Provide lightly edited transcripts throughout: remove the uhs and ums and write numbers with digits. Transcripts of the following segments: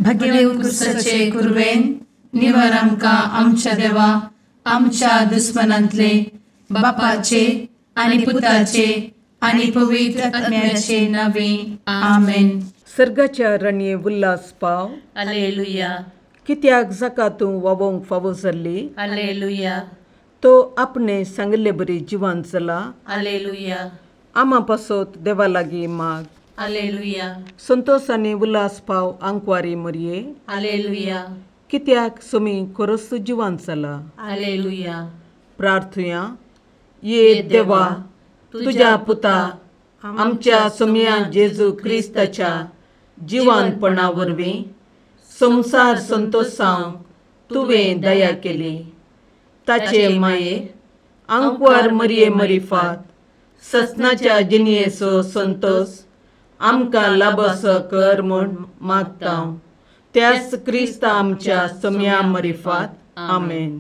भगेवन क्रिस्ताचे कुरवेन निवार आमकां आमच्या देवा आमच्या दुस्मनांतले बापाचे आनी पुताचे आनी पवित्र आत्म्याचे नावे आमेन. सर्गाच्या रणये उल्हास पाव. हालेलुया. कित्याक जाका तूं वावोंक फावो जाल्ली. हालेलुया. तो आपणे सांगिल्ले बरी जिवान जाला. हालेलुया. आमा पासत देवा लागीं माग. हालेलुया. संतोष आनी उल्हास पाव आंकवारी मरये. हालेलुया. कित्याक सोमी खरोच जिवान जाला. हालेलुया. प्रार्थुया. ये देवा तुज्या पुता आमच्या सोमया जेजू क्रिस्ताच्या जिवानपणा वरवीं संवसार संतोषांक तुवें दया केली. ताचे माये आंकवार मरये मरिफात ससनाच्या जिणयेचो संतोष आमकां लाभसो कर म्हूण मागता त्याच क्रिस्ता आमच्या सोमया मरिफात. आमेन.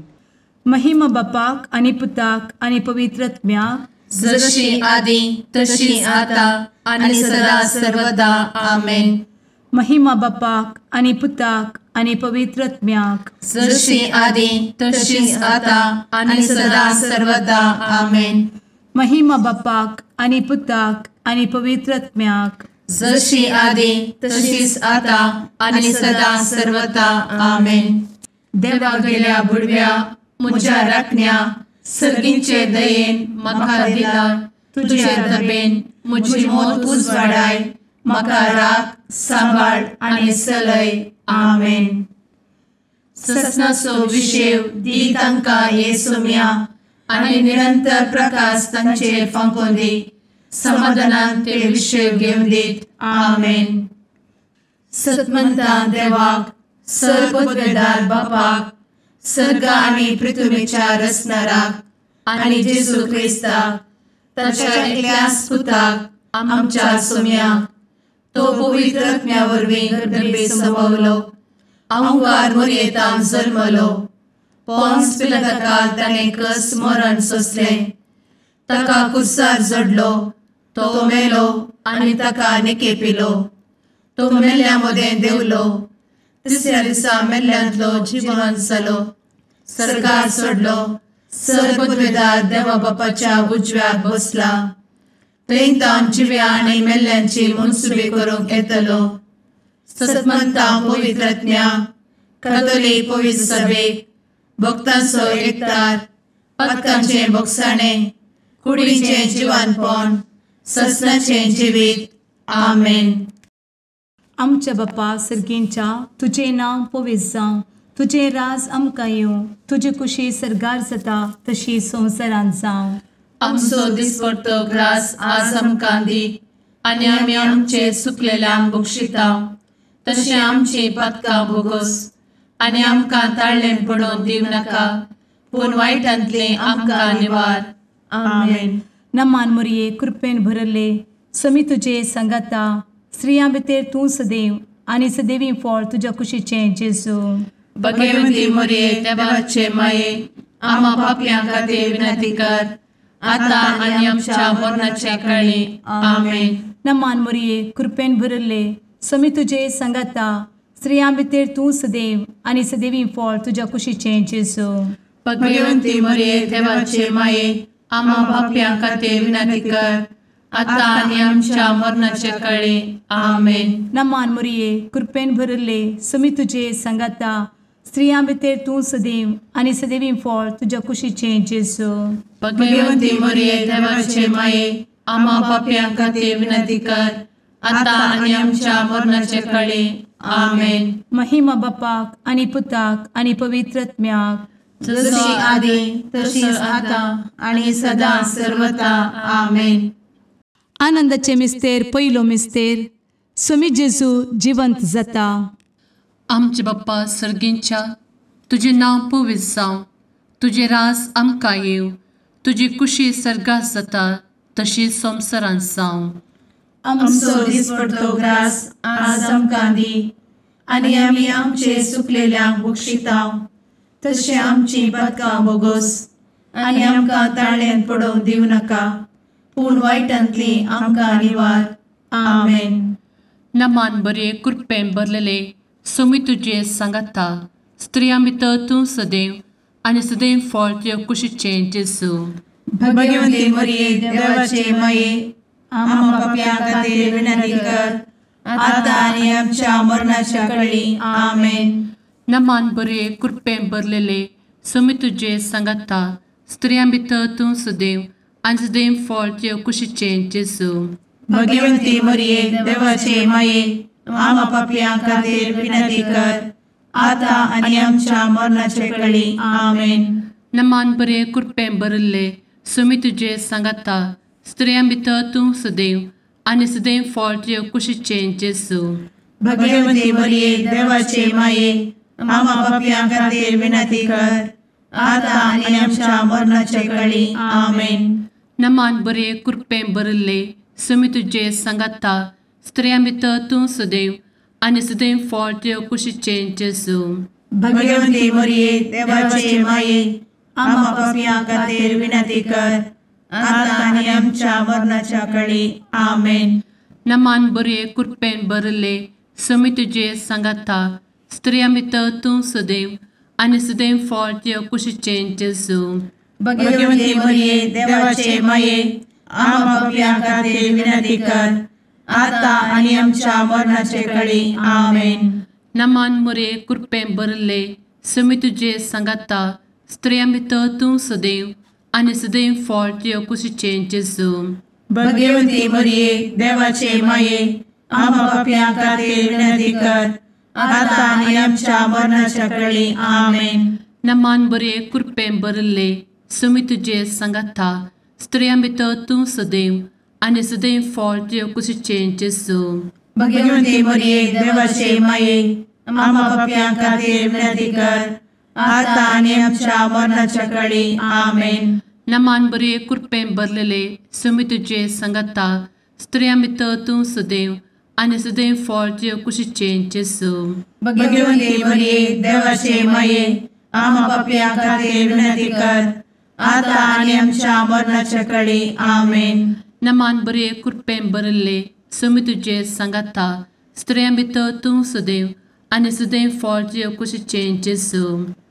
महिमा बापाक आनी पुताक आनी पवित्र आत्म्याक, जशी आदी तशी आता आनी सदा सर्वदा. आमेन. महिमा बापाक आनी पुताक आनी पवित्र आत्म्याक, जशी आदी तशी आता आनी सदा सर्वदा. आमेन. महिमा बापाक आनी पुताक आनी पवित्र आत्म्याक, जशी आदी तशीच आता आनी सदा सर्वदा. आमेन. देवा गेल्या बुडव्या म्हज्या राखण्या सर्गींचे दयेन म्हाका दिला तुजे दबेन म्हजी मोत उजवाडाय म्हाका राख सांबाळ आनी सलय. आमेन. ससनाचो विशेव दी तांकां हे सोम्या आनी निरंतर प्रकाश तांचेर फांकोवन दी. समाधानान ते विशेव घेवन दीत. आमेन. सतमंता देवाक सर्वपदवेदार बापाक सर्ग आनी पृथ्वीच्या रचणाराक आनी जेजू क्रिस्ताक ताच्या एकल्याच पुताक आमच्या सोम्याक तो पवित्र आत्म्या वरवीं गर्भे संभवलो आंकार मोरयेतान जल्मलो पोन्स पिलाताकाल ताणें कस मरण सोंसलें ताका कुर्सार जडलो तो मेलो आनी ताका निकेपिलो तो मेल्ल्या मदें देंवलो तिसऱ्या दिसा मेल्ल्यांतलो जिवन जालो सर्गार सोडलो सर्वपदवेदार देवा बापाच्या उजव्याक बसला थंय तावन जिव्या आनी मेल्ल्यांची मनसुबी करूंक येतलो. सतमंता पवित्र आत्म्या कातोलीक पवित्र सभेक भक्तांचो एकतार पातकांचें भोगसाणें कुडीचें जिवानपण ससनाचें जिवीत. आमेन. आमच्या बापा सर्गींच्या तुजें नांव पवित्र जावं, तुजें राज आमकां येवं, तुजी कुशी सर्गार जाता तशी संवसारांत जावं. आमचो दिसपडतो ग्रास आज आमकां दी आनी आमी आमचे सुकलेल्यांक बक्षिता तशें आमची पातकां भोगोस आनी आमकां ताळ्ळें पडोवन दिवं नाका पूण वायटांतलें आमकां निवार. आमेन. नमान मोरये कृपेन भरले समी तुजे सांगाता स्त्रियां भितर तूं सदैव आनी सदैवी फळ तुज्या कुशीचें जेजू. भगवंती मोरये देवाचे माये आमा पापयां खातीर विनंती कर आता आनी आमच्या मरणाच्या काळी. आमेन. नमान मोरये कृपेन भरले समी तुजे सांगाता स्त्रियां भितर तूं सदैव आनी सदैवी फळ तुज्या कुशीचें जेजू. भगवंती मोरये देवाचे माये आमा पापयां खातीर विनंती कर आता आनी आमच्या मरणाच्या काळी. आमेन. नमान मोरये कृपेन भरले समी तुजे सांगाता स्त्रियां भितर तूं सदैव आनी सदैवी फळ तुज्या कुशीचें जेजू. भगवंती मोरये देवाचे माये आमा पापयां खातीर विनंती कर आता आनी आमच्या मरणाच्या काळी. आमेन. महिमा बापाक आनी पुताक आनी पवित्र आत्म्याक, जशी आदी तशीच आता आनी सदा सर्वता. आमेन. आनंदाचे मिस्तेर पयलो मिस्तेर स्वामी जेजू जिवंत जाता. आमचे बाप्पा सर्गींच्या तुजें नांव पवित्र जावं, तुजें राज आमकां येवं, तुजी कुशी सर्गात जाता तशी संवसारांत जावं. आमचो दिसपडतो ग्रास आज आमकां दी आनी आमी आमचे सुकलेल्यांक बक्षिता तशें आमची पातकां भोगोस आनी आमकां ताळ्ळेंत पडोवंक दिवं नाका पूण वायटांतली आमकां निवार. आमेन. नमान बरे कृपेन भरलेले सोमी तुजे सांगाता, स्त्रियां भितर तूं सदैव आनी सदैव फळ तुज्या कुशीचें जेजू। भगवती मरिये देवाचे माये, आम्हा पाप्यां खातीर विनंती कर, आतां आनी आमच्या मरणाच्या कळी। आमेन। नमान बरे कृपेन भरलेले, सोमी तुजे सांगाता, स्त्रियां भितर तूं सदैव आनी सदैव फळ तुज्या कुशीचें जेजू। भगवती मरिये देवाचे माये, आम्हा पाप्यां खातीर विनंती कर, आतां आनी आमच्या मरणाच्या कळी। आमेन। नमान बरे कृपेन भरलेले, सोमी तुजे सांगाता, स्त्रियां भितर तूं सदैव आनी सदैव फळ तुज्या कुशीचें जेजू। भगवती मरिये देवाचे माये, आम्हा पाप्यां खातीर विनंती कर, आतां आनी आमच्या मरणाच्या कळी। आमेन। नमान बरे कृपेन भरलेले, सोमी तुजे सांगाता, स्त्रियां भितर तूं सदैव आनी सदैव फळ तुज्या कुशीचें जेजू। भगवती मरिये देवाचे माये, आम्हा पाप्यां खातीर विनंती कर, आतां आनी आमच्या मरणाच्या कळी। आमेन। नमान बरे कृपेन भरलेले, सोमी तुजे सांगाता, स्त्रियां भितर तूं सदैव आनी सदैव फळ तुज्या कुशीचें जेजू। भगवती मरिये देवाचे माये, आम्हा पाप्यां खातीर विनंती कर, आतां आनी आमच्या मरणाचे कळी। आमेन। नमान मरिये कृपेन भरलेले, सोमी तुजे सांगाता, स्त्रियां भितर तूं सदैव आनी सदैव फळ तुज्या कुशीचें जेजू। भगवती मरिये देवाचे माये, आम्हा पाप्यां खातीर विनंती कर, आतां आनी आमच्या मरणाच्या कळी। आमेन। नमान बरे कृपेन भरलेले, सोमी तुजे सांगाता, स्त्रियां भितर तूं सदैव आनी सदैव फळ तुज्या कुशीचें जेजू। भगवती मरिये देवाचे माये, आम्हा पाप्यां खातीर विनंती कर, आतां आनी आमच्या मरणाच्या कळी। आमेन। नमान बरे कृपेन भरलेले, सोमी तुजे सांगाता, स्त्रियां भितर तूं सदैव आनी सदैव फळ तुज्या कुशीचें जेजू। भगवती मरिये देवाचे माये, आम्हा पाप्यां खातीर विनंती कर, आतां आनी आमच्या मरणाच्या कळी। आमेन। नमान बरे कृपेन भरलेले, सोमी तुजे सांगाता, स्त्रियां भितर तूं सदैव आनी सदैव फळ तुज्या कुशीचें जेजू।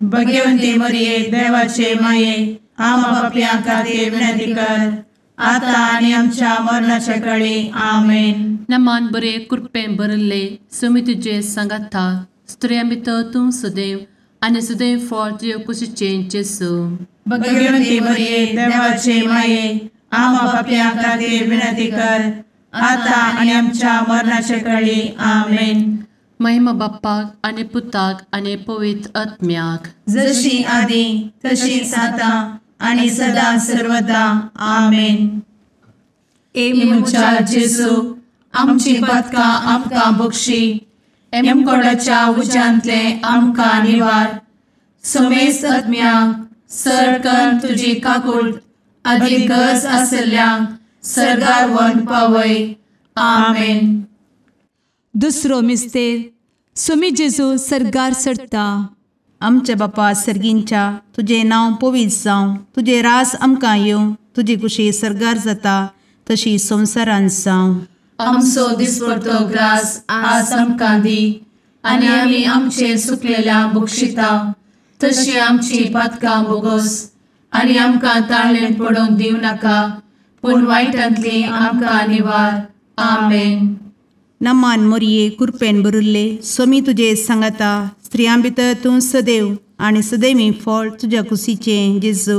भगवती मरिये देवाचे माये, आम्हा पाप्यां खातीर विनंती कर, आतां आनी आमच्या मरणाच्या कळी। आमेन। नमान बरे कृपेन भरलेले, सोमी तुजे सांगाता, स्त्रियां भितर तूं सदैव आनी सदैव फळ तुज्या कुशीचें जेजू। भगवती मरिये देवाचे माये, आम्हा पाप्यां खातीर विनंती कर, आतां आनी आमच्या मरणाच्या कळी। आमेन। महिमा बाप्पाक आनी पुताक आनी पवित्र आत्म्याक, जशी आदी तशीच आतां आनी सदा सर्वदा। आमेन। ए म्हज्या जेजू, आमची पातकां आमकां बक्षी, एमकोडाच्या उज्यांतले आमकां निवार, समेस्त आत्म्यांक सरकन तुजी काकूट आदी गरज आशिल्ल्यांक सर्गार व्हरून पावय। आमेन। दुसरो मिस्तेर, सोमी जेजू सर्गार चडटा। आमच्या बापा सर्गींच्या, तुजें नांव पवित्र जावं, तुजें रास आमकां येवं, तुजी कुशी सर्गार जाता तशी संवसारांत जावं। आमचो दिसपडतो ग्रास आज आमकां दी, आनी आमी आमचे सुकलेल्या बक्षिता तशी आमची पातकां बोगस, आनी आमकां ताळेन पडोवंक दिवं नाका, पूण वायटांतली आमकां निवार। आमेन। नमान मोरये कृपेन भरिल्ले, सोमी तुजे सांगाता, स्त्रियां भितर तूं सदैव आनी सदैवी फळ तुज्या कुशीचें जेजू।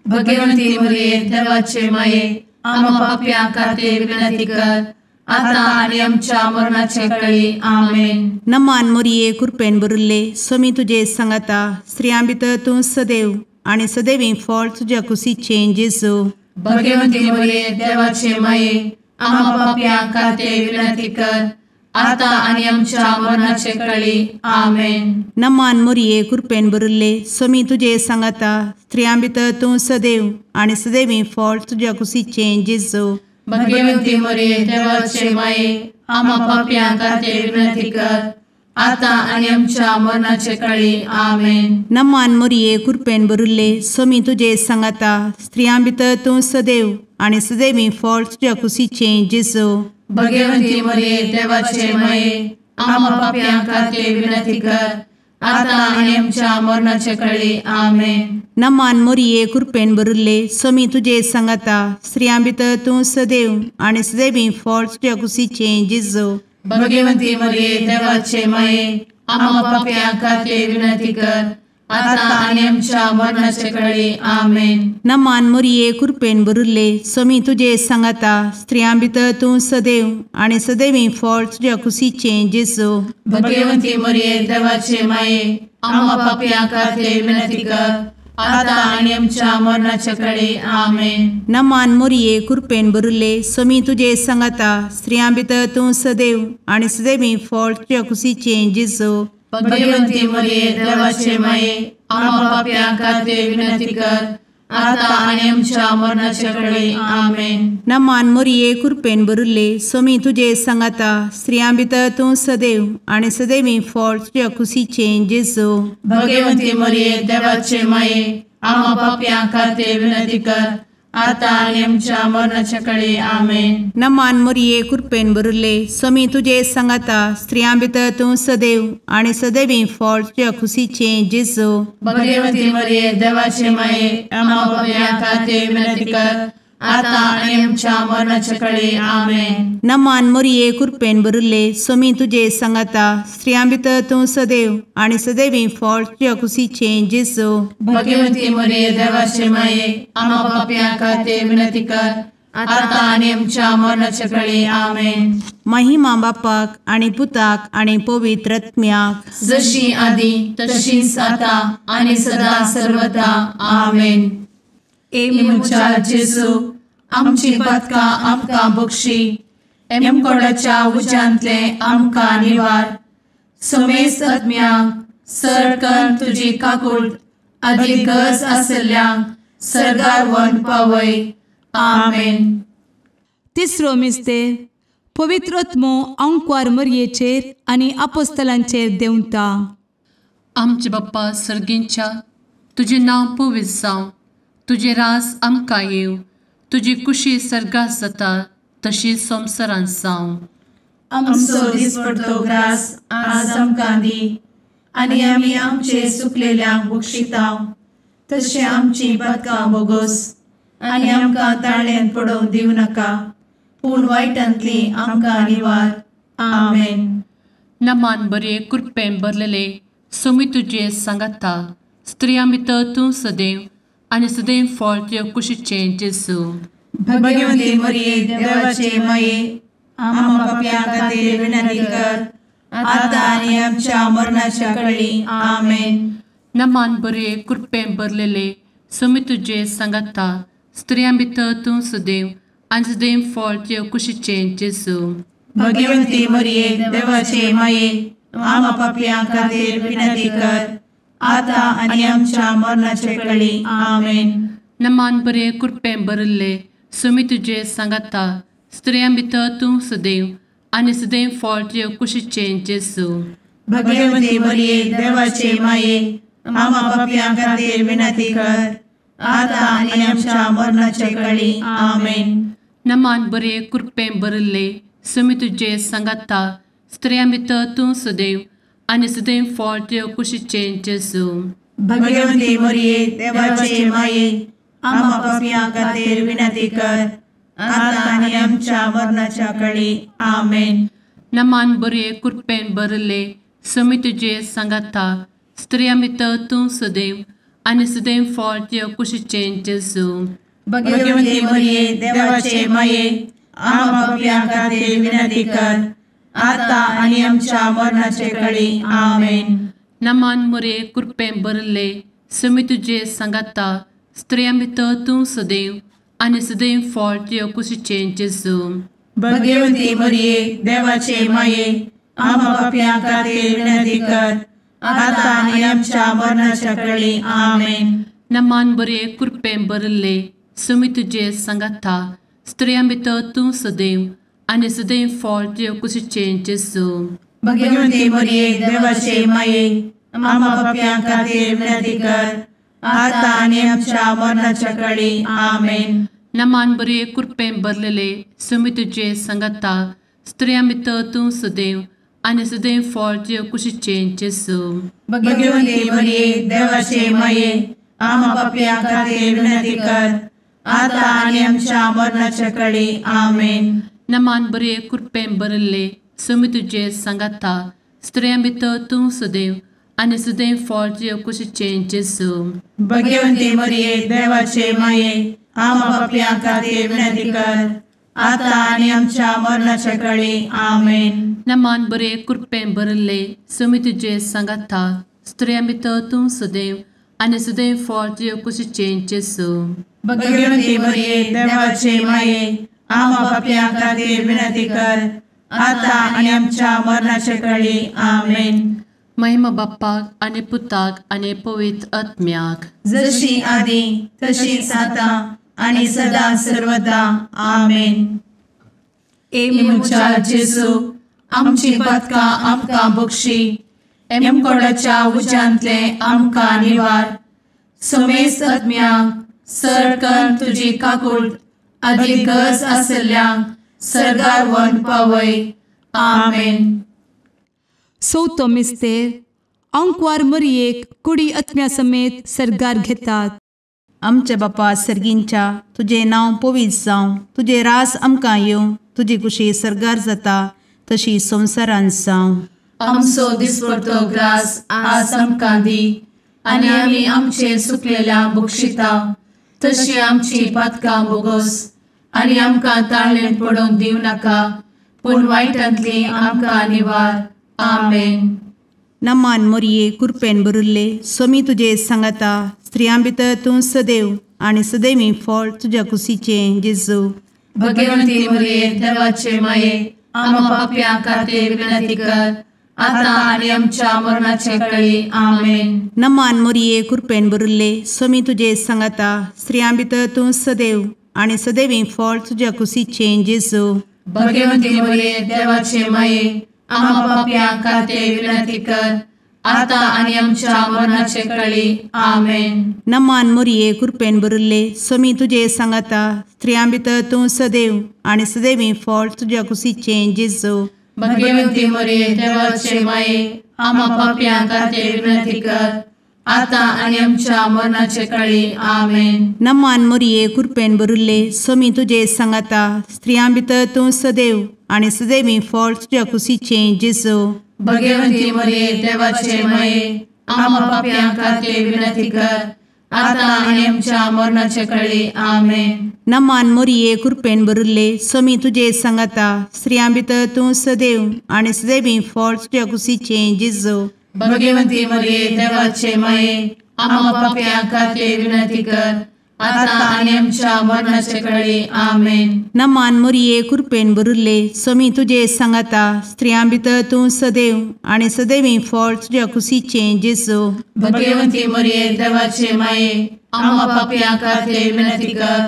भगवंती मोरये देवाचे माये, आम्हा पाप्यां खातीर विनंती कर, आतां आनी आमच्या मरणाचे कळी। आमेन। नमान मोरये कृपेन भरिल्ले, सोमी तुजे सांगाता, स्त्रियां भितर तूं सदैव आनी सदैवी फळ तुज्या कुशीचें जेजू। भगवंती मोरये देवाचे माये, आम्हा पाप्यां खातीर विनंती कर, आतां आनी आमच्या मरणाचे कळी। आमेन। नमान मोरये कृपेन भरिल्ले, सोमी तुजे सांगाता, स्त्रियां भितर तूं सदैव आनी सदैवी फळ तुज्या कुशीचें जेजू। भगवंती मोरये देवाचे माये, आम्हा पाप्यां खातीर विनंती कर, आतां आनी आमच्या मरणाचे कळी। आमेन। नमान मोरये कृपेन भरिल्ले, सोमी तुजे सांगाता, स्त्रियां भितर तूं सदैव आनी सदैवी फळ तुज्या कुशीचें जेजू। भगवंती मोरये देवाचे माये, आमा पापयां खातीर विनंती कर आतां आनी आमच्या मरणाचे कळी. आमेन. नमान मोरये कृपेन भरिल्ले स्वामी तुजे सांगाता, स्त्रियां भितर तूं सदैव आनी सदैवी फळ तुज्या कुशीचें जेजू. भगवंती मरिये देवाचे माये आमा पापयां खातीर विनंती कर आतां आनी आमच्या मरणाचे कळी. आमेन. नमान मोरये कृपेन भरिल्ले स्वामी तुजे सांगाता, स्त्रियां भितर तूं सदैव आनी सदैवी फळ तुज्या कुशीचें जेजू. भगवंती मरिये देवाचे माये आमा पापयां खातीर विनंती कर आतां आनी आमच्या मरणाचे कळी. आमेन. नमान मोरये कृपेन भरिल्ले स्वामी तुजे सांगाता, स्त्रियां भितर तूं सदैव आनी सदैवी फळ तुज्या कुशीचें जेजू. भगवंती मरिये देवाचे माये आमा पापयां खातीर विनंती कर आतां आनी आमच्या मरणाचे कळी. आमेन. नमान मोरये कृपेन भरिल्ले स्वामी तुजे सांगाता, स्त्रियां भितर तूं सदैव आनी सदैवी फळ तुज्या कुशीचें जेजू. भगवंती मरिये देवाचे माये आमा पापयां खातीर विनंती कर आतां आनी आमच्या मरणाचे कळी. आमेन. नमान मोरये कृपेन भरिल्ले स्वामी तुजे सांगाता, स्त्रियां भितर तूं सदैव आनी सदैवी फळ तुज्या कुशीचें जेजू. भगवंती मरिये देवाचे माये आमा पापयां खातीर विनंती कर आतां आनी आमच्या मरणाचे कळी. आमेन. नमान मोरये कृपेन भरिल्ले स्वामी तुजे सांगाता, स्त्रियां भितर तूं सदैव आनी सदैवी फळ तुज्या कुशीचें जेजू. भगवंती मरिये देवाचे माये आमा पापयां खातीर विनंती कर आतां आनी आमच्या मरणाचे कळी. आमेन. महिमा बापाक आनी पुताक आनी पवित्र आत्म्याक, जशी आदी तशीच आतां आनी सदा सर्वदा. आमेन. ए म्हज्या जेजू आमची पातकां आमकां बक्षी, एमकोडाच्या उज्यांतले आमकां निवार, समेस्त आत्म्यांक सरकन तुजी काकूट आदी गरज आसल्ल्यांक सर्गार व्हरून पावय. आमेन. तिसरो मिस्तेर पवित्र आत्मो आंकवार मरयेचेर आनी आपोस्तलांचेर देंवता. आमचे बाप्पा सर्गींच्या, तुजें नांव पवित्र जावं, तुजें राज आमकां येवं, तुजी कुशी सर्गात जाता तशी संवसारांत जावं. आमचो दिसपडतो ग्रास आज आमकां दी आनी आमी आमचे सुकलेल्यांक बक्षितांव तशें आमची पातकां बोगोस आनी आमकां ताळ्यान पडोवंक दिवं नाका, पूण वायटांतली आमकां निवार. आमेन. नमान बरे कृपेन भरलेले स्वामी तुजे सांगाता, स्त्रियां भितर तूं सदैव आनी सदैव फळ तुज्या कुशीचें जेजू. भगवंती मरिये देवाचे माये आमा पापयां खातीर विनंती कर आतां आनी आमच्या मरणाच्या कळी. आमेन. नमान बरे कृपेन भरलेले स्वामी तुजे सांगाता, स्त्रियां भितर तूं सदैव आनी सदैव फळ तुज्या कुशीचें जेजू. भगवंती मरिये देवाचे माये आमा पापयां खातीर विनंती कर आतां आनी आमच्या मरणाचे कळी. आमेन. नमान बरे कृपेन भरिल्ले स्वामी तुजे सांगाता, स्त्रियां भितर तूं सदैव आनी सदैव फळ तुज्या कुशीचें जेजू. भगवंती मरिये देवाचे माये आमा पापयां खातीर विनंती कर आतां आनी आमच्या मरणाचे कळी. आमेन. नमान बरे कृपेन भरिल्ले स्वामी तुजे सांगाता, स्त्रियां भितर तूं सदैव आनी सदैव फळ तुज्या कुशीचें जेजू. भगवंती मरिये देवाचे माये आमा पापयां खातीर विनंती कर आतां आनी आमच्या मरणाच्या कळी. आमेन. नमान बरे कृपेन भरिल्ले स्वामी तुजे सांगाता, स्त्रियां भितर तूं सदैव आनी सदैव फळ तुज्या कुशीचें जेजू. भगवंती मरिये देवाचे माये आमा पापयां खातीर विनंती कर आतां आनी आमच्या मरणाचे कळी. आमेन. नमान मोरे कृपेन भरिल्ले स्वामी तुजे सांगाता, स्त्रियां भितर तूं सदैव आनी सदैव फळ तुज्या कुशीचें जेजू. भगवंती मरिये देवाचे माये आमा पापयां खातीर विनंती कर आतां आनी आमच्या मरणाच्या कळी. आमेन. नमान बरे कृपेन भरिल्ले स्वामी तुजे सांगाता, स्त्रियां भितर तूं सदैव आनी सदैव फळ तुज्या कुशीचें जेजू. भगवंती मरिये देवाचे माये आमा पापयां खातीर विनंती कर आतां आनी आमच्या मरणाच्या कळी. आमेन. नमान बरे कृपेन भरलेले स्वामी तुजे सांगाता, स्त्रियां भितर तूं सदैव आनी सदैव फळ तुजे कुशीचें जेजू. भगवती मरिये देवाचे माये, आमा पापयां खातीर विनंती कर, आतां आनी आमच्या मरणाच्या कडी. आमेन. नमान बरे कृपेन भरिल्ले, स्वामी तुजे सांगाता, स्त्रियां भितर तूं सदैव आनी सदैव फळ तुजे कुशीचें जेजू. भगवती मरिये देवाचे माये, आमा पापयां खातीर विनंती कर, आतां आनी आमच्या मरणाच्या कडी. आमेन. नमान बरे कृपेन भरिल्ले, स्वामी तुजे सांगाता, स्त्रियां भितर तूं सदैव आनी सदैव फळ तुजे कुशीचें जेजू. भगवती मरिये देवाचे माये, आमा पापयां खातीर विनंती कर, आतां आनी आमच्या मरणाच्या कडी. आमेन. महिमा बाप्पाक आनी पुताक आनी पवित्र आत्म्याक, जशी आदी तशीच आतां आनी सदा सर्वदा. आमेन. ए म्हज्या जेजू, आमची पातकां आमकां बक्षी, एमकोडाच्या उज्यांतले आमकां निवार, समेस्त आत्म्यांक सरकन तुजी काकूट आदी गरज आसल्ल्यांक सर्गार व्हरून पावय. आमेन. चवथो मिस्तेर आंकवार मरियेक कुडी आत्म्या समेत सर्गार घेतात. आमच्या बापा सर्गींच्या, तुजें नांव पवित्र जावं, तुजें राज आमकां येवं, तुजी कुशी सर्गार जाता तशी संवसारांत जावं. आमचो दिसपडतो ग्रास आज आमकां दी, आनी आमी आमचे सुकलेल्या बक्षिता तशी आमची पातकां बोगोस, आनी आमकां ताळेन पडोवंक दिवं नाका, पूण वायटांतली आमकां निवार. आमेन. नमान मोरये कृपेन भरिल्ले, स्वामी तुजे सांगाता, स्त्रियां भितर तूं सदैव आनी सदैवी फळ तुज्या कुशीचें जेजू. भगवती मरिये देवाचे माये, आमा पापयां खातीर विनंती कर, आतां आनी आमच्या मरणाच्या कळी. आमेन. नमान मोरये कृपेन भरिल्ले, स्वामी तुजे सांगाता, स्त्रियां भितर तूं सदैव आनी सदैवी फळ तुज्या कुशीचें जेजू. भगवती मरिये देवाचे माये, आमा पापयां खातीर विनंती कर, आतां आनी आमच्या मरणाचे कळी. आमेन. नमान मोरये कृपेन भरिल्ले, स्वामी तुजे सांगाता, स्त्रियां भितर तूं सदैव आनी सदैवी फळ तुज्या कुशीचें जेजू. भगवती मरिये देवाचे माये, आमा पापयां खातीर विनंती कर, आतां आनी आमच्या मरणाचे कळी. आमेन. नमान मोरये कृपेन भरिल्ले, स्वामी तुजे सांगाता, स्त्रियां भितर तूं सदैव आनी सदैवी फळ तुज्या कुशीचें जेजू. भगवती मरिये देवाचे माये, आमा पापयां खातीर विनंती कर, आतां आनी आमच्या मरणाचे कळी. आमेन. नमान मोरये कृपेन भरिल्ले, स्वामी तुजे सांगाता, स्त्रियां भितर तूं सदैव आनी सदैवी फळ तुज्या कुशीचें जेजू. भगवती मरिये देवाचे माये, आमा पापयां खातीर विनंती कर, आतां आनी आमच्या मरणाचे कळी. आमेन. नमान मोरये कृपेन भरिल्ले, स्वामी तुजे सांगाता, स्त्रियां भितर तूं सदैव आनी सदैवी फळ तुज्या कुशीचें जेजू. भगवती मरिये देवाचे माये, आमा पापयां खातीर विनंती कर,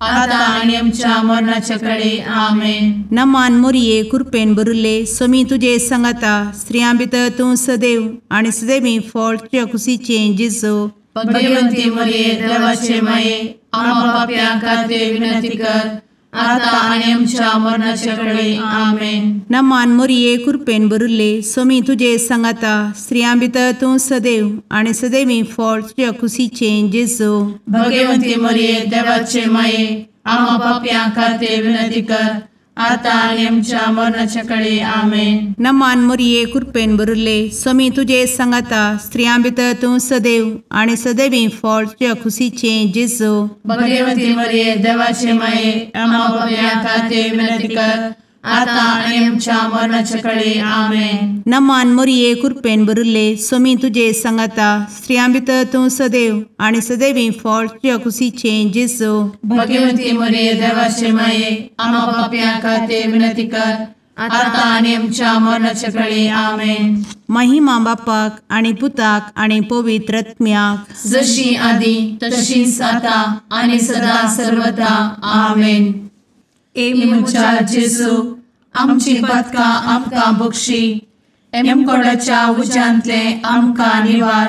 आतां आनी आमच्या मरणाच्या कळी. आमेन. नमान मोरये कृपेन भरिल्ले, स्वामी तुजे सांगाता, स्त्रियां भितर तूं सदैव आनी सदैवी फळ तुज्या कुशीचें जेजू. भगवती मरिये देवाचे माये, आमा पापयां खातीर विनंती कर, आतां आनी आमच्या मरणाच्या कळी. आमेन. नमान मोरये कृपेन भरिल्ले, स्वामी तुजे सांगाता, स्त्रियां भितर तूं सदैव आनी सदैवी फळ तुज्या कुशीचें जेजू. भगवती मरिये देवाचे माये, आमा पापयां खातीर विनंती कर, आतां आनी आमच्या मरणाच्या कळी. आमेन. नमान मोरये कृपेन भरिल्ले, स्वामी तुजे सांगाता, स्त्रियां भितर तूं सदैव आनी सदैवी फळ तुज्या कुशीचें जेजू. भगवती मरिये देवाचे माये, आमा पापयां खातीर विनंती कर, आतां आनी आमच्या मरणाच्या कळी. आमेन. नमान मोरये कृपेन भरिल्ले, स्वामी तुजे सांगाता, स्त्रियां भितर तूं सदैव आनी सदैवी फळ तुज्या कुशीचें जेजू. भगवती मरिये देवाचे माये, आमा पापयां खातीर विनंती कर, आतां आनी आमच्या मरणाच्या कळी. आमेन. महिमा बापाक आनी पुताक आनी पवित्र आत्म्याक, जशी आदी तशीच आतां आनी सदा सर्वदा. आमेन. ए म्हज्या जेजू, आमची पातकां आमकां बक्षी, एमकोडाच्या उज्यांतले आमकां निवार,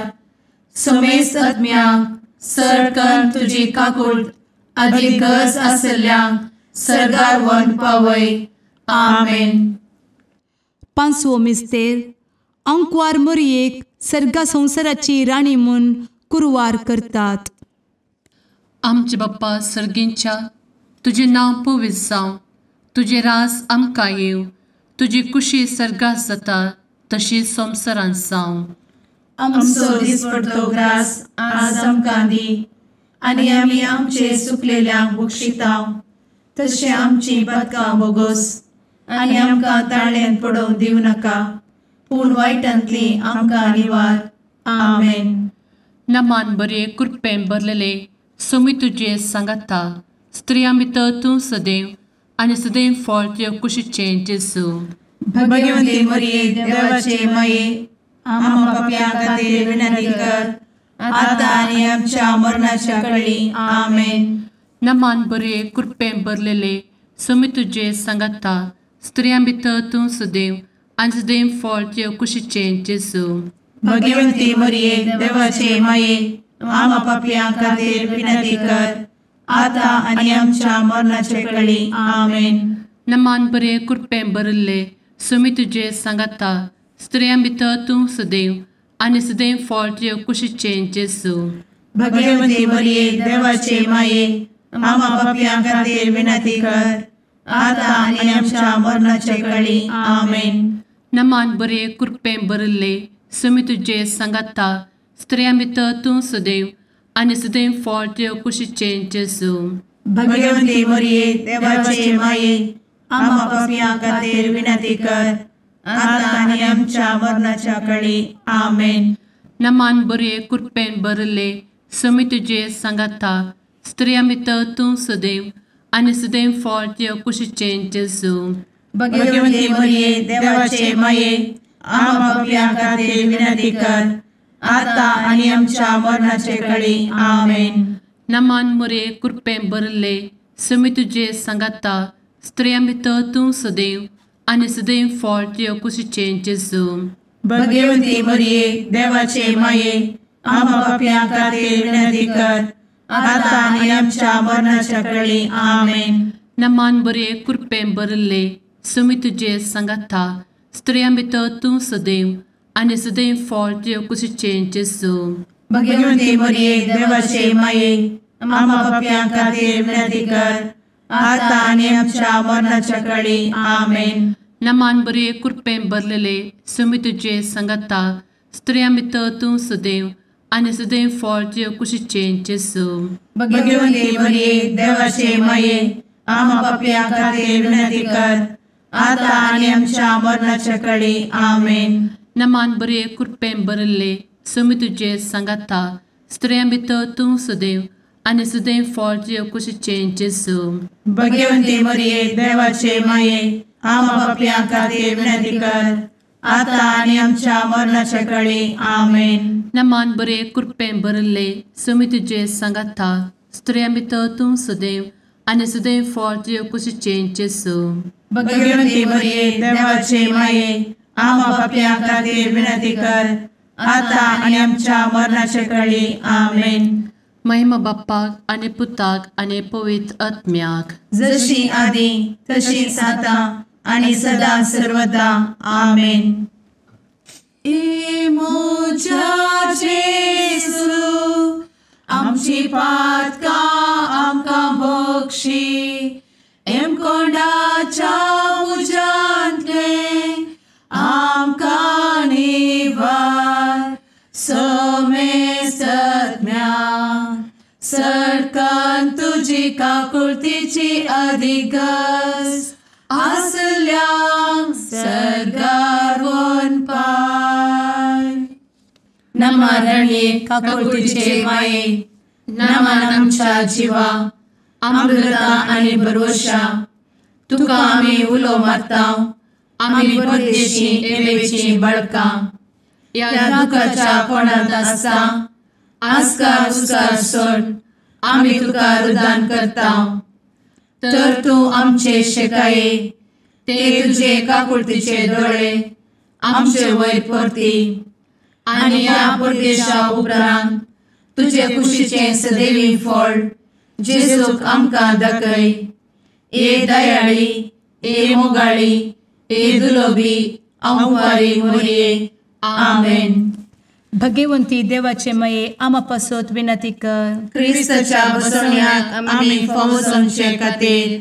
समेस्त आत्म्यांक सरकन तुजी काकूट आदी गरज आसल्ल्यांक सर्गार व्हरून पावय. आमेन. पांचवो मिस्तेर आंकवार मोरयेक सर्गा संवसाराची राणी म्हूण कुरवार करतात. आमचे बाप्पा सर्गींच्या, तुजें नांव पवित्र जावं, तुजें राज आमकां येवं, तुजी कुशी सर्गात जाता तशी संवसारांत जावं. आमचो दिसपडतो ग्रास आज आमकां दी, आनी आमी आमचे सुकलेल्यांक बक्षितांव तशें आमची पातकां बोगोस, आनी आमकां ताळ्यांत पडोवंक दिवं नाका, पूण वायटांतली आमकां निवार. आमेन. नमान बरे कृपेन भरलेले सोमी तुजे सांगाता, स्त्रियां भितर तूं सदैव आनी सदैव फळ तुजे कुशीचें जेजू. भगवती मरिये देवाचे माये, आम्हा पाप्यां खातीर विनंती कर, आतां आनी आमच्या मरणाच्या कळी. आमेन. नमान बरे कृपेन भरलेले सोमी तुजे सांगाता, स्त्रियां भितर तूं सदैव आनी सदैव फळ तुजे कुशीचें जेजू. भगवती मरिये देवाचे माये, आम्हा पाप्यां खातीर विनंती कर, आतां आनी आमच्या मरणाच्या कळी. आमेन. नमान बरे कृपेन भरिल्ले सोमी तुजे सांगाता, स्त्रियां भितर तूं सदैव आनी सदैव फळ तुजे कुशीचें जेजू. भगवती मरिये देवाचे माये, आम्हा पाप्यां खातीर विनंती कर, आतां आनी आमच्या मरणाच्या कळी. आमेन. नमान बरे कृपेन भरिल्ले सोमी तुजे सांगाता, स्त्रियां भितर तूं सदैव आनी सदैव फळ तुजे कुशीचें जेजू. भगवती मरिये देवाचे माये, आम्हा पाप्यां खातीर विनंती कर, आतां आनी आमच्या मरणाच्या कळी. आमेन. नमान बरे कृपेन भरिल्ले सोमी तुजे सांगाता, स्त्रियां भितर तूं सदैव आनी सदैव फळ तुजे कुशीचें जेजू. भगवती मरिये देवाचे माये, आम्हा पाप्यां खातीर विनंती कर, आतां आनी आमच्या मरणाचे कळी. आमेन. नमान मरिये कृपेन भरिल्ले सोमी तुजे सांगाता, स्त्रियां भितर तूं सदैव आनी सदैव फळ तुजे कुशीचें जेजू. भगवती मरिये देवाचे माये, आम्हा पाप्यां खातीर विनंती कर, आतां आनी आमच्या मरणाच्या कळी. आमेन. नमान बरे कृपेन भरिल्ले सोमी तुजे सांगाता, स्त्रियां भितर तूं सदैव आनी सदैव फळ तुजे कुशीचें जेजू. भगवती मरिये देवाचे माये, आम्हा पाप्यां खातीर विनंती कर, आतां आनी आमच्या मरणाच्या कळी. आमेन. नमान बरे कृपेन भरलेले सोमी तुजे सांगाता, स्त्रियां भितर तूं सदैव आनी सदैव फळ तुजे कुशीचें जेजू. भगवती मरिये देवाचे माये, आम्हा पाप्यां खातीर विनंती कर, आतां आनी आमच्या मरणाच्या कळी. आमेन. नमान बरे कृपेन भरिल्ले सोमी तुजे सांगाता, स्त्रियां भितर तूं सदैव आनी सदैव फळ तुजे कुशीचें जेजू. भगवती मरिये देवाचे माये, आम्हा पाप्यां खातीर विनंती कर, आतां आनी आमच्या मरणाच्या कळी. आमेन. नमान बरे कृपेन भरिल्ले सोमी तुजे सांगाता, स्त्रियां भितर तूं सदैव आनी सदैव फळ तुजे कुशीचें जेजू. भगवती मरिये देवाचे माये, आम्हा पाप्यां खातीर विनंती कर, आतां आनी आमच्या मरणाच्या कळी. आमेन. महिमा बाप्पाक आनी पुताक आनी पवित्र आत्म्याक, जशी आदी तशीच आतां आनी सदा सर्वदा. आमेन. ए म्हज्या जेजू, आमची पातकां आमकां बक्षी, एमकोंडाच्या उज्यांतलें आमकां निवार, समेस्तज्ञा सरकान तुजी काकुळतीची अधिगस आसल्यांक सर्गार वनपाय. नमरणे काकुळतीचे माये, नमन आमच्या जिवा, अमृता आनी भरवशा, तुका आमी उलो मारता, आमी परदेशी एवेची बळकां, ह्या दुखाच्या कोणांत आसता आस्कार उस्कार सोड आमी तुका रुदान करता, तर तूं आमचे शेकाये ते तुजे काकुळतीचे दोळे आमचे वयर परती, आनी ह्या परदेशा उपरांत तुजे कुशीचें सदैवी फळ जेजूक आमकां दाखय. ए दयाळी, ए मोगाळी, ए दुलोबी आंवकारी मोरये. आमेन. भगवंती देवाचे माये आमा पासत विनंती कर. क्रिस्ताच्या बसवण्याक आमी फावो जावचे खातीर.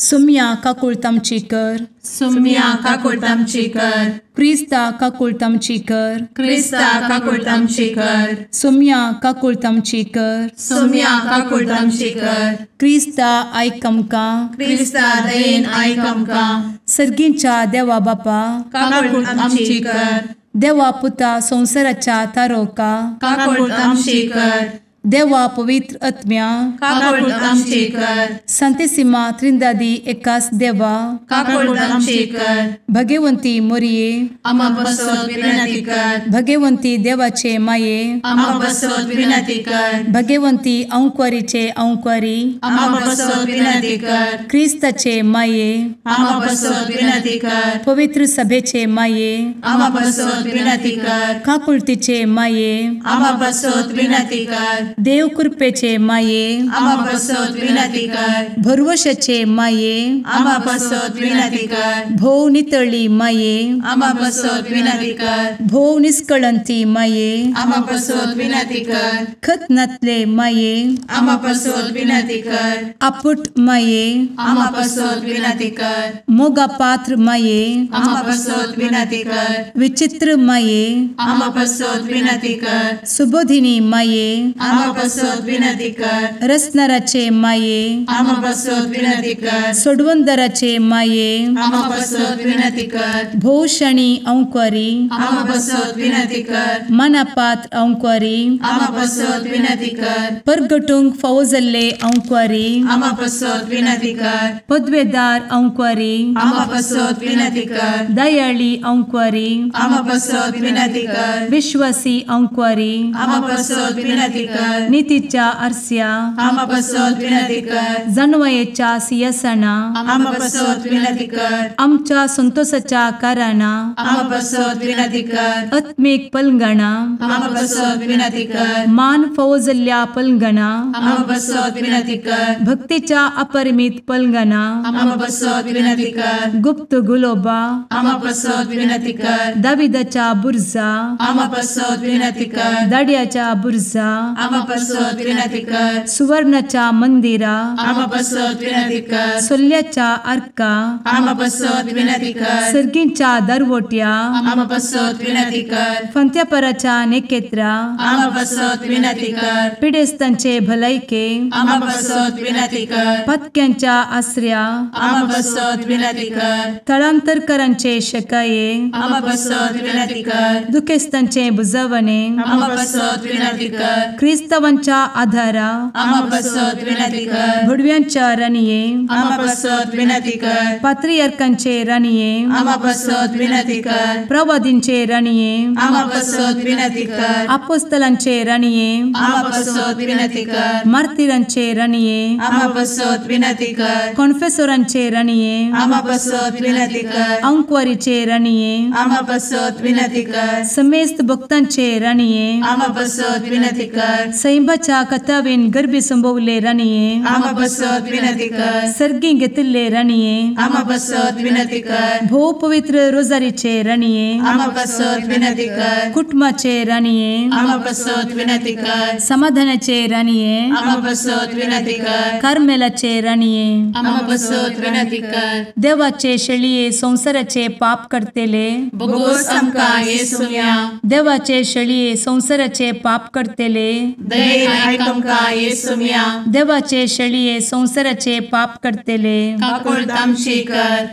सुम्या काकुळट आमची कर. सुम्या काकुळट आमची कर. क्रिस्ता काकुळट आमची कर. क्रिस्ता काकुळट आमची कर. सुम्या काकुळट आमची कर. सुम्या काकुळट आमची कर. क्रिस्ता आयक आमकां. क्रिस्ता दयेन आयक आमकां. सर्गींच्या देवा बापा काकुळट आमची कर. देवा पुता संवसाराच्या तारोका काकुळट आमची कर. देवा पवित्र आत्म्या काकुळट आमची कर. संतेसिमा त्रिंदादी एकास देवा काकुळट आमची कर. भगवंती मोरये आमा पासत विनंती कर. भगवंती देवाचे माये आमा पासत विनंती कर. भगवंती अंकुरीचे अंकुरी आमा पासत विनंती कर. क्रिस्ताचे माये आमा पासत विनंती कर. पवित्र सभेचे माये आमा पासत विनंती कर. काकुळतीचे माये आमा पासत विनंती कर. देव कृपेचे माये आमा पासत विनंती कर. भरवशाचे माये आमा पासत विनंती कर. भोव नितळी माये आमा पासत विनंती कर. भोव निष्कळंती माये आमा पासत विनंती कर. खत नातले माये आमा पासत विनंती कर. आपुट माये आमा पासत विनंती कर. मोगा पात्र माये आमा पासत विनंती कर. विचित्र माये आमा पासत विनंती कर. सुबोधिनी माये आमा पासत विनंती कर. रसनाराचे माये आमा पासत विनंती कर. सोडवंदराचे माये आमा पासत विनंती कर. भोवशणी अंकुरी आमा पासत विनंती कर. मनापात्र अंकुरी आमा पासत विनंती कर. परगटूंक फावो जाल्ले अंकुरी आमा पासत विनंती कर. पदवेदार अंकुरी आमा पासत विनंती कर. दयाळी अंकुरी आमा पासत विनंती कर. विश्वासी अंकुरी आमा पासत विनंती कर. नितीच्या आरस्या आमा पासत विनंती कर. जानवयेच्या सिंहासना आमा पासत विनंती कर. आमच्या संतोषाच्या कारणा आमा पासत विनंती कर. आत्मीक पलंगणा आमा पासत विनंती कर. मान फावो जाल्ल्या पलंगणा आमा पासत विनंती कर. भक्तीच्या अपरिमित पलंगणा आमा पासत विनंती कर. गुप्त गुलोबा आमा पासत विनंती कर. दाविदाच्या बुर्जा आमा पासत विनंती कर. दाड्याच्या बुर्जा आमा पासत विनंती कर. सुवर्णाच्या मंदिरा आमा पासत विनंती कर. सोल्याच्या आर्का आमा पासत विनंती कर. सर्गींच्या दरवट्या आमा पासत विनंती कर. फंत्यापराच्या नेकेत्रा आमा पासत विनंती कर. पिडेस्तांचे भलायके आमा पासत विनंती कर. पत्क्यांच्या आसऱ्या आमा पासत विनंती कर. थळांतरकरांचे शकाये आमा पासत विनंती कर. दुखेस्तांचे बुजवणे आमा पासत विनंती कर. क्रिस्तावांच्या आधारा आमा पासत विनंती कर. भुडव्यांच्या राणये आमा पासत विनंती कर. पात्रियार्कांचे राणये आमा पासत विनंती कर. प्रवादींचे राणये आमा पासत विनंती कर. आपोस्तलांचे राणये आमा पासत विनंती कर. मार्तिरांचे राणये आमा पासत विनंती कर. कॉन्फेसोरांचे राणये आमा पासत विनंती कर. अंकुवारीचे राणये आमा पासत विनंती कर. समेस्त भक्तांचे राणये आमा पासत विनंती कर. सैंबाच्या कथावेन गर्भी संभवले राणये आमा पासत विनंती कर. सर्गी घेतिल्ले राणये आमा पासत विनंती कर. भोव पवित्र रोजारीचे राणये आमा पासत विनंती कर. कुटुंबाचे राणये आमा पासत विनंती कर. समाधानाचे राणये आमा पासत विनंती कर. कार्मेलाचे राणये आमा पासत विनंती कर. देवाचे शेळये संवसाराचे पाप करतेले बोगोस आमकां येसुम्या देवाचे शेळये संवसाराचे पाप करतेले दयेन आयक आमकां येसुम्या देवाचे शेळये संवसाराचे पाप करतेले काकुळट आमची कर.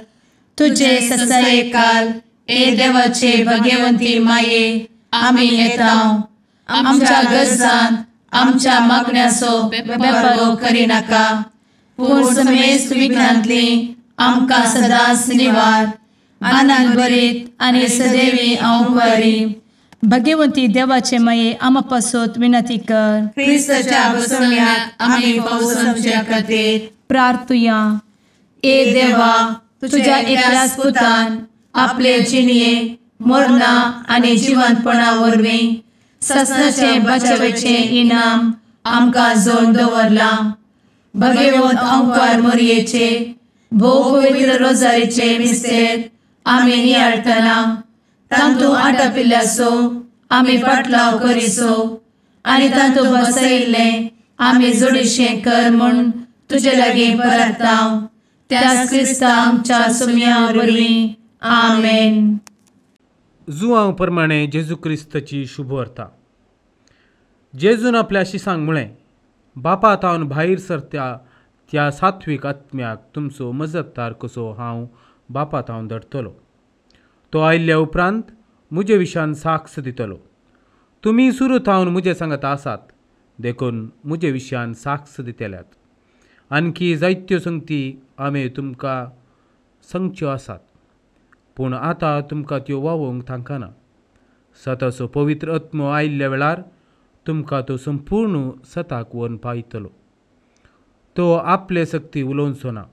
तुझे ससायेकाल ए देवाचे भगवंती माये आमी येता आमच्या गरजान आमच्या मागण्याचो बेपारो करिनाका पूण समेस्त विघ्नांतली आमकां सदांच निवार आनंद भरीत आनी सदैवी अंकुरी. भगवंती देवाचे माये आमा पासत विनंती कर. क्रिस्ताच्या बसवण्याक आमी फावो जावचे खातीर प्रार्थुया. ए देवा तुझ्या एकल्याच पुतान आपले जिणये मरणा आनी जिवंतपणा वरवीं ससनाचें बचावेचें इनाम आमकां जोडून दवरलां. भगवंत अंकार मोरयेचे भोव पवित्र रोजारीचे मिस्तेर आमी नियाळटना तांतू आटापिल्ल्याचो आमी पाटलाव करिसो आनी तांतू बसयिल्लें आमी जोडीशें कर म्हूण तुजे लागीं परता त्याच क्रिस्ता आमच्या सुम्या वरवीं. आमेन. जुआंव प्रमाणे जेजू क्रिस्ताची शुभवार्ता. जेजून आपल्या शिसांक म्हळें, बापा तावन भायर सरत्या त्या सात्वीक आत्म्याक तुमचो मजतदार कसो हांव बापा तावन धाडटलो. तो आयिल्ल्या उपरांत म्हजे विशान साक्ष दितलो. तुमी सुरू थावन म्हजे सांगत आसात देखून म्हजे विशयान साक्ष दितल्यात. आणखी जायत्यो संगती आमी तुमकां सांगच्यो आसात, पूण आतां तुमकां त्यो वावोवंक तांकाना. सताचो पवित्र आत्मो आयिल्ल्या वेळार तुमकां तो संपूर्ण सताक व्हरून पायतलो. तो आपले सक्ती उलोवचो ना,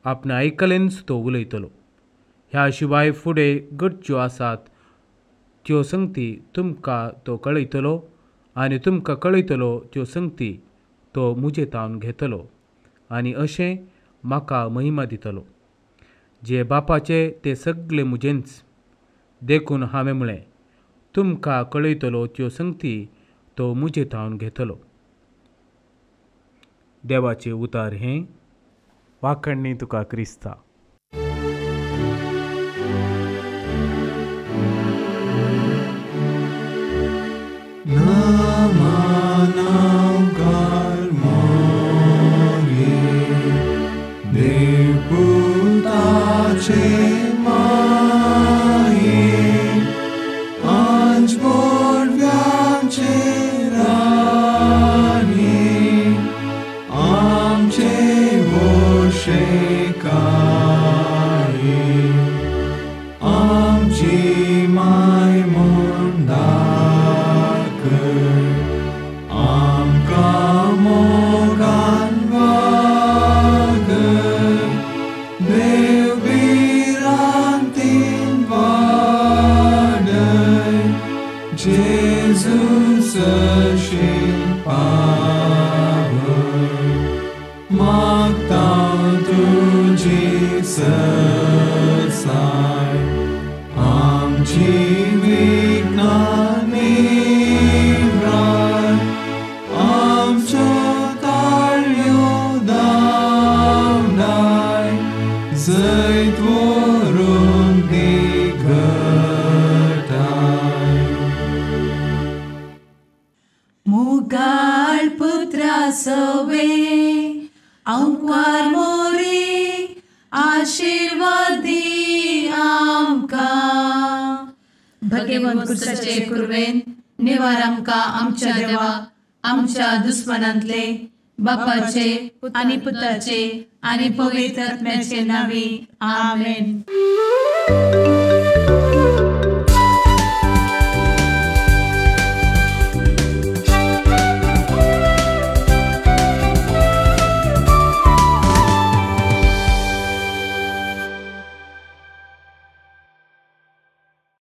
आपणे आयकलेंच तो उलयतलो. ह्या शिवाय फुडें घडच्यो आसात त्यो संगती तुमकां तो कळयतलो आनी तुमकां कळयतलो त्यो संगती तो म्हजे तावन घेतलो आनी अशें म्हाका महिमा दितलो. जे बापाचे ते सगळे म्हजेंच, देखून हांवें म्हळें तुमकां कळयतलो त्यो संगती तो म्हजे तावन घेतलो. देवाचें उतार हें. वाखणणी तुका क्रिस्ता. आमच्या देवा आमच्या दुस्मनांतले बापाचे आनी पुताचे आनी पवित्र आत्म्याचे नांवी. आमेन.